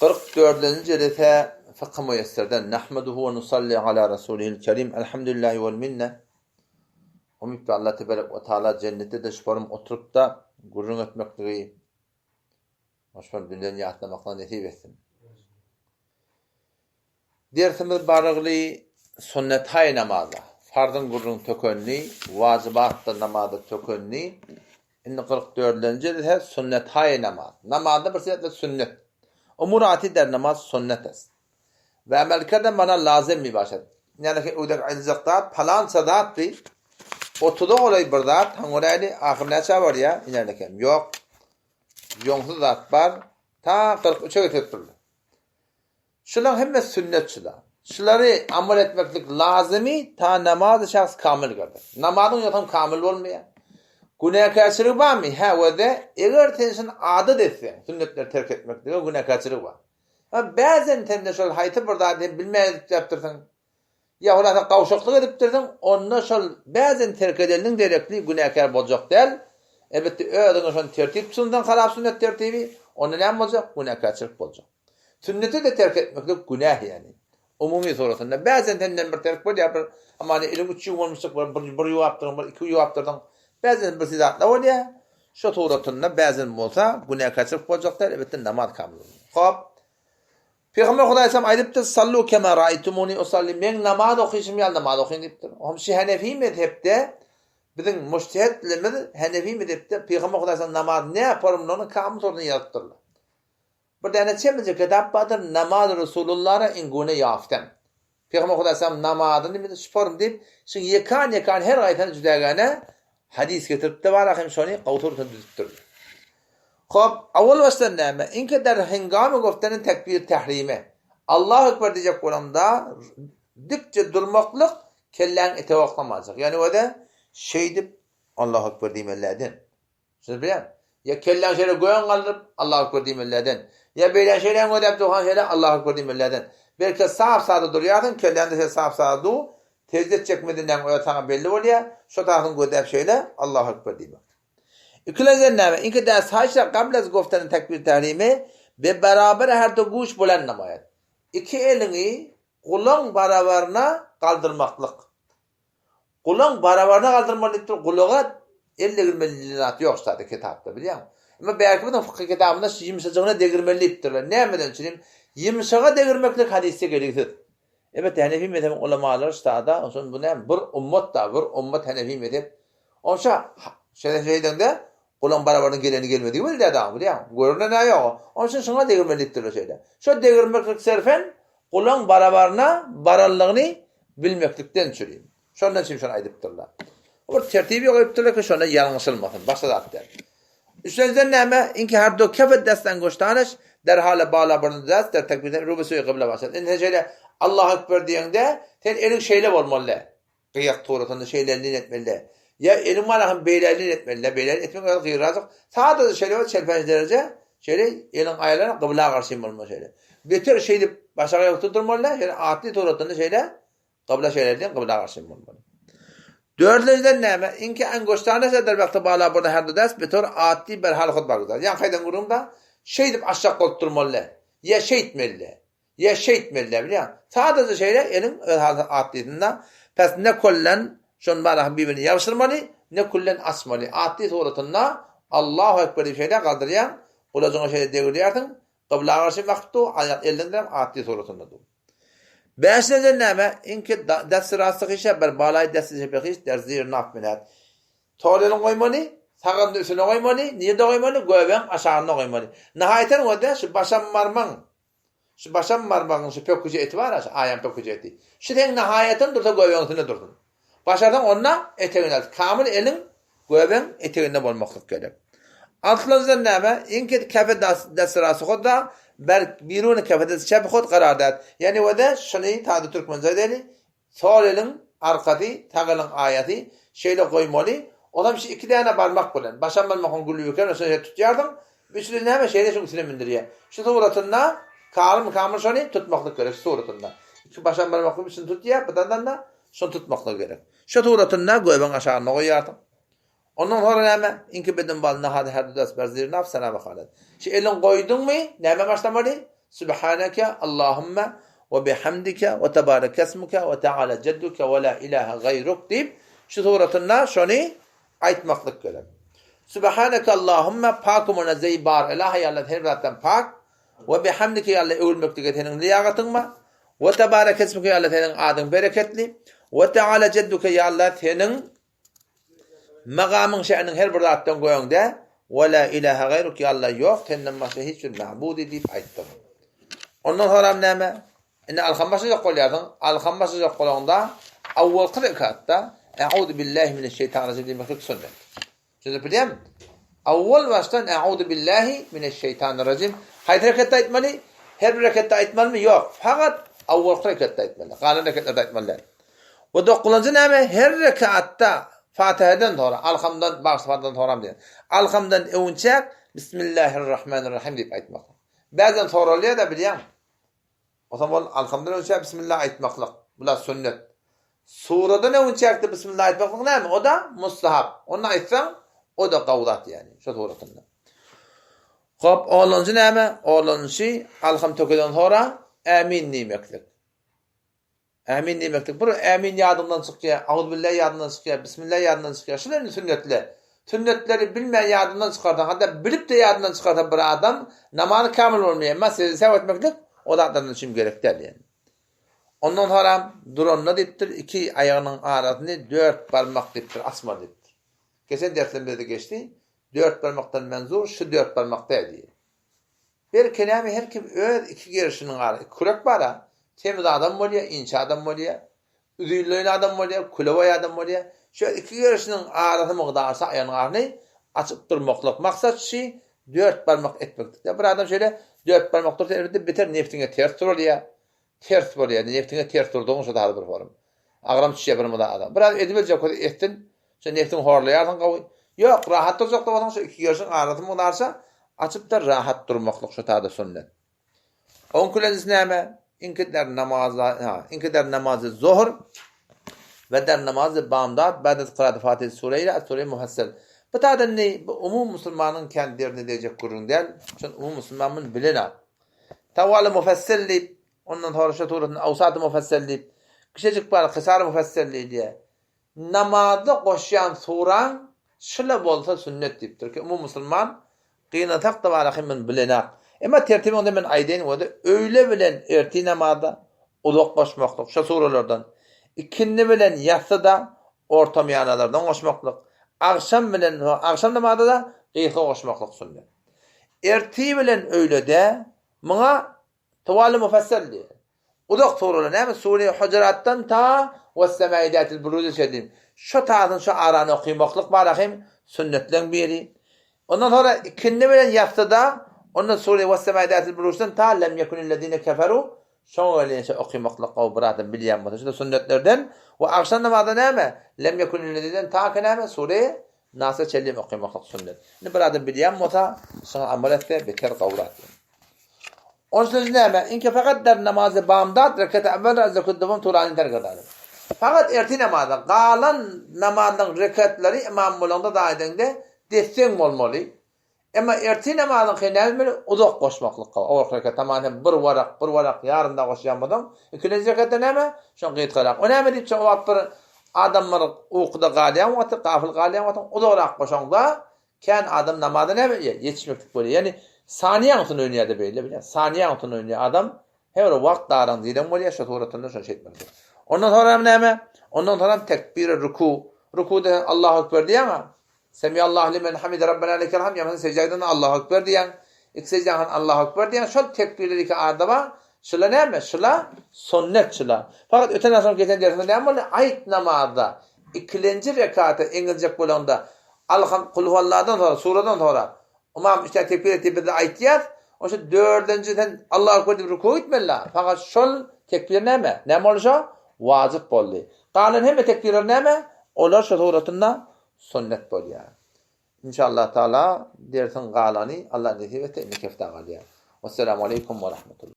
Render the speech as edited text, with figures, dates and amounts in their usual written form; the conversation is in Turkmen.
44-nji jelese Fykhy Müýesserden Nahmeduhu we nusalli ala rasulihil kerim Elhamdülillahi wel minne Umyt we Allah tebarek we taala jennetde-de şu forum oturyp-da gürrüň etmekligi hoş dilden ýatlamaklygy nesip etsin. Dersimiz barygly sünnetaý namaza, farzyň gürrüň tökenli, wajybatda namaza tökenli, indi 44-nji ise sünnetaý namaz. Namazda bir sebäple sünnet. Umurati der namaz sünnet est. Ve amel kerden bana lazim mi başat. Yani ki ödek aýdyljak zat palança zat bi. Otuza golaý bir zat, haňňoräýli, ahyr näçä barýa, inerlekem. Ýok. Ýoňsuz zat bar. Ta 43-e getiripdirler. Şulaň hemmesi sünnet şula. Şulary amal etmeklik lazymy ta namazy şahs kamil gerder. Namazyň ýogsam kamil bolmaýar. Günäkärçiligi barmy? Hä, wede, eger sen şuny adat etseň, sünnetleri terk etmeklige günäkärçiligi bar. Ha, bäzen sende şol haýsy bir zady hem bilmän edip ýapdyrsyň, ýa hulasa gawşaklyk edipdirsiň, onda şol bäzen terk edenliň derekli günäkär boljak däl. Elbetde özüňe şony tertip tutunsaň harap sünnet tertibi, onda näme boljak? Günäkärçilik boljak. Sünneti-de terk etmeklik günäh ýagny. Umumy suratynda bäzen senden bir terk bolýar, bir amany eliň üç ýuw bolmuşdyk, bir bir ýuwapdyrdyň, bir iki ýuwapdyrdyň. Bäzen bir zatlar bolýar. Şo suratynda bäzen bolsa günäkärçilik boljak däl, elbetde namaz kamil bolýar. Hop. Pygamber Hudaý aleyhisselam aýdypdyr, Sallu kema raýtumuni usalli, meň namaz okyşym ýaly namaz okyň diýipdir. Hom şi Hanefi mezhepde biziň mujtehidlerimiz Hanefi mezhepde Pygamber Hudaý aleyhisselam namaz ne formularyny kamil suratynda ýazypdyrlar. Bir däne çemije kitap bardyr, Namaz Resulullara in gune ýaftem. Pygamber Hudaý aleyhisselam namazyny biz şu form diýip, şuň ýekan-ýekan her gaýsyny jüdägäne hadys getiripdi bar hem şony gawy suratynda düzüpdir. Hop, awal başdan näme? Inke der hengamy gofteni tekbir tehrime. Allahu ekber diýjek bolanda dikje durmaklyk kelläň ete oklamajak. Ýani öde şeýdip Allahu ekber diýmeliläden. Siz bilýän. Ýa kelläň şeýle göň galdyryp Allahu ekber diýmeliläden. Ýa beýle şeýle gözäp durkan şeýle Allahu ekber diýmeliläden. Belki sap-sada durýarsyň, kelläňde şeýle sap-sada dur, sežde etjekmidinäň özi saňa belli bolýar, şo tarapyň gözläp şeýle Allahu ekber diýmek. Ikilenjiden näme? Inki däs haýşa gabl az gofteni tekbir tehrimi be beraber her du guş bulen namaýat. Iki eliňi gulaň barabaryna galdyrmaklyk. Gulaň barabaryna galdyrmaly diýipdir, gulaga el degirmeli diýlen zat ýok ştada kitapda bilýäňmi? Emma bärki biziň fykhy kitabynda şu ýumşajygyna degirmeli diýipdirler. Nämeden üçin? Ýumşaga degirmeklik hadysda gelgisiz. Elbetde Hanefi mezhebiň ulamalary ştada, onsoň bu näme? Bir ummat da, bir ummat Hanefi mezhep. Onça şeýle şeýdeňde gulaň barabaryna geleni gelmedigi belli däl dagy bilýäňmi? Görünen-ä ýok. Onuň üçin şuňa degirmeli diýipdirler şeýle. Şo degirmeklik serfen gulaň barabaryna baranlygyny bilmeklikden çürim. Şondan üçin şony aýdypdyrlar. Bir tertibi goýupdyrlar ki, şonda ýalňyşylmasyn, başga zat däl. Üçünjiden näme? Inki her do kefet destan goştanyş, derhale bala burnu dest, der tekbirden rubu suýy gybla başlar. Indi sen şeýle Allahu Ekber diýeňde, sen eliň şeýle bolmaly däl. Gyýak turatynda şeýle elini etmeli däl. Ýa eliň bar hem beýle elini etmeli däl. Beýle etmek özi gyrazyk. Sadaja şeýle bir çelpenç dereje, şeýle eliň aýalary gybla garşy bolmaly şeýle. Beter şeýdip başagaý oturtmaly däl, şeýle atly turatynda şeýle Gybla şeýle diýen gybla garşy bolmaly. Dördünjiden näme? Inki angoştana der wagty bala burada her ders betor atly bir hal hut barguzar. Ýa haýdan gürrüň da şeýdip aşak bolup durmaly. Ýa şeýtmeli. Ýa şeýtmeli bilýän. Sadaja şeýle eliň öz haly atlysynda pes ne kollen şon bara birbirini ýabşyrmaly, ne küllen açmaly. Atly suratynda Allahu ekber diýip şeýle galdyrýaň, gulajyňa şeýle degirýärsiň, gybla garşy bakyp dur, aýak elden atly suratynda dur. Bäşinjiden näme? Inki desti rasty hyşa bir balaý desti çepe hyş der zir naf minat. Sol elin goýmaly, sag elini üstüne goýmaly, nirde goýmaly? Göbegiň aşagynda goýmaly. Nahaýatan bolsa şu başam barmagyň, şu başam barmagyň şu pökgüje eti bar-a, şu aýaň pökgüje eti. Şu seň nahaýatan dursa göbegiň üstünde dursun. Başarsaň onda etegini al. Kamyl eliň göbegiň eteginde bolmaklyk gerek. Altynjydan näme? Iňki kefe desrasy hod-da, ber biruny kefe des çep hod karar dat. Ýani wede şuny sada türkmençe aýdaýly, sol eliň arkasy, sag eliň aýasy şeýle goýmaly. Onam şu iki däne barmak bilen, başam barmagyň gülübi eken, şony şeýle tutýarsyň. Üçüsi näme? Şeýle şuň üstüne mündürýär. Şu suratynda kalym kamyl şony tutmaklyk gerek şu suratynda. Iki başam barmaklyk üçin tutýar, bir da şony tutmaklyk gerek. Şu suratynda göbegiň aşagynda goýýarsyň. Ondan sonra näme? Inki bedin bal nahad her dest ber zir naf sana ve Şu elin goýduňmy? Näme başlamaly? Subhaneke Allahumma we bihamdike we tebareke esmuke we teala cedduke we la ilahe gaýruk diýip şu suratynda şony aýtmaklyk gerek. Subhaneke Allahumma pak münezzeh bar ilahe ýa Allah her zatdan pak we bihamdike ýa Allah öwülmeklige seniň liýagatyň bar we tebareke esmuke ýa Allah seniň adyň bereketli we teala cedduke ýa Allah seniň Magamyň şäniň her bir zatdan göňde, We la ilahe gaýruk, ýa Allah ýok senden başga hiç bir ma'budy diýip aýtdyň. Ondan soram näme? Indi alham başlajak bolýarsyň. Alham başlajak bolaňda awwalky rekatda E'uzu billahi mineşşeýtanirrajim diýmeklik sünnet. Düşünip bilýärmi? Awwal başdan E'uzu billahi mineşşeýtanirrajim haýsy rekatda aýtmaly? Her bir rekatda aýtmalymy? Ýok. Fakat awwalky rekatda aýtmaly. Galan rekatlerde aýtmaly däl. We dokuzynjy näme? Her rekatda Fatihadan soňra, Alhamdan, bagşy soňra diýen. Alhamdan öwünçäk Bismillahirrahmanirrahim diýip aýtmak. Bäzden soralýar-da bilýäň. O zaman ol Alhamdan öwünçäk Bismillah aýtmaklyk. Bular sünnet. Suradan öwünçäkde Bismillah aýtmaklyk näme? O da mustahap. Ony aýtsaň, o da gowy zat ýagny, şo suratynda. Hop, onunjy näme? Onunjy Alham tökeden soňra Ämin diýmeklik. Ämin diýmeklik. Bir ämin ýadyňdan çykýar, auzubilla ýadyňdan çykýar, bismilla ýadyňdan çykýar. Şular indi sünnetler. Sünnetleri bilmän ýadyňdan çykarsaň, hatda bilip-de ýadyňdan çykarsa bir adam, namazy kämil bolmaýar. Emma sejde sehw etmeklik o zatlardan üçin gerek däl ýani. Ondan soňram duranda diýipdir, iki aýagynyň arasyny dört barmak diýipdir, açmaly diýipdir. Geçen derslerimizde geçdi. Dört barmakdan menzur şu dört barmak däl diýýär. Belki näme her kim öz iki gerşiniň ara iki kürek bara, semiz adam bolýa, inçe adam bolýa, uzynloýly adam bolýa, külebaý adam bolýa. Şu iki gerşiniň arasy mygdarsa aýagynyň arasyny açyp durmaklyk. Maksat şi dört barmak etmeklik. Bir adam şeýle dört barmak dursa elbetde beter nebsiňe ters durulýa. Ters bolýa, nebsiňe ters durdugyň şo zady bir forum. Agram düşýär bir muda adam. Biraz edibiljek bolsa etsin. Şo nebsiňi horlaýarsyň gowy. Ýok, rahat durjak da bolsaň şo iki gerşiň arasy mugdarça açyp-da rahat durmaklyk şo tada sünnet. Oňkülenjisi näme? Iňkidler namaza, ha, iňkidler namazy zuhr we der namazy bamdad ba'de kıraat Fatiha sure ile sure mufassal. Bu tada indi bu umum musulmanyň kän derine degjek gürrüň däl. Şon umum musulman muny bilenok. Tawaly mufassal diýip, ondan soňra şu suratyny awsat mufassal diýip, kiçijik bar kysar mufassal diýilýär. Namazda goşýan suraň şyla bolsa sünnet diýipdir ki, umumy musulman gynansak-da bar ahim muny bilenak. Emma tertibi onda men aýdaýyn bolsa, öýle bilen ertir namazda uzak goşmaklyk şo suralardan, ikindi bilen ýassyda ortamýanalardan goşmaklyk, agşam bilen agşam namazda-da gysga goşmaklyk sünnet. Ertir bilen öýlede muňa Tywal-y mufassal diýýär. Uzak suralar näme? Sure-i Hujuratdan ta Wes-semai zatil buruja çenli. Şo taýdan şo arany okymaklyk bar ahim sünnetleň biri. Ondan soňra ikindi bilen ýatsyda ondan sure Wes-semai zatil burujdan ta lem yekunillezine keferu şoňa gelinçe okymaklyk gowy bir adam bilýän bolsa. Şu-da sünnetlerden we agşam namazda näme? Lem yekunilleziden ta ki näme? Sure Nasa çenli okymaklyk sünnet. Indi bir adam bilýän bolsa, şoňa amal etse beter gowrak. On söz näme? Inke fakat der namazy bamdat reketi evvel razı kuddumum turany terk eder. Fakat erti namaza galan namazyň reketleri imam bolanda da edeňde desseň bolmaly. Emma erti namazyň näme uzak goşmaklyk. O reket tamam hem bir varak, bir varak ýarym da goşýan bolsaň, ikinji reketde näme? Şoň gysgarak. O näme diýip, o wagt bir adamlar ukuda galýan wagty, gafyl galýan wagty uzagrak goşaňda Kän adam namaza näme edýär? Ýetişmeklik bolýar. Ýagny saniýaň üstünde oýnaýar-da beýle bilýän. Saniýaň üstünde oýnaýar adam. Her bir wagt daran diýlen bolýar, şo suratynda şony şeýtmeli. Ondan soňra hem näme? Ondan soňra hem tekbir ruku. Rukuda sen Allahu ekber diýýäň-a. Semiallahu limen hamide Rabbena lekel hamd ýa sejdeden Allahu ekber diýýäň. Iki sejden Allahu ekber diýýäň. Şol tekbirler iki arada bar. Şula näme? Şula sünnet şula. Fakat öten agşam geçen dersimizde näme boldy? Aýt namazda ikilenji rekata eňiljek bolanda Alham Kulhualladan soňra, suradan soňra ymam üç tekbir etdi biz aýtýas. Oşa dördünji sen Allahu ekber diýip ruku gitmeli. Fakat şol tekbir näme? Näme boldy şo? Wajyp boldy. Galan hemme tekbirler näme? Olar şo suratynda sünnet bolýar. Inşallah taala dersiň galany Allah nesip etse indiki hepde galýar. Wesselamu aleýkum we rahmetullah.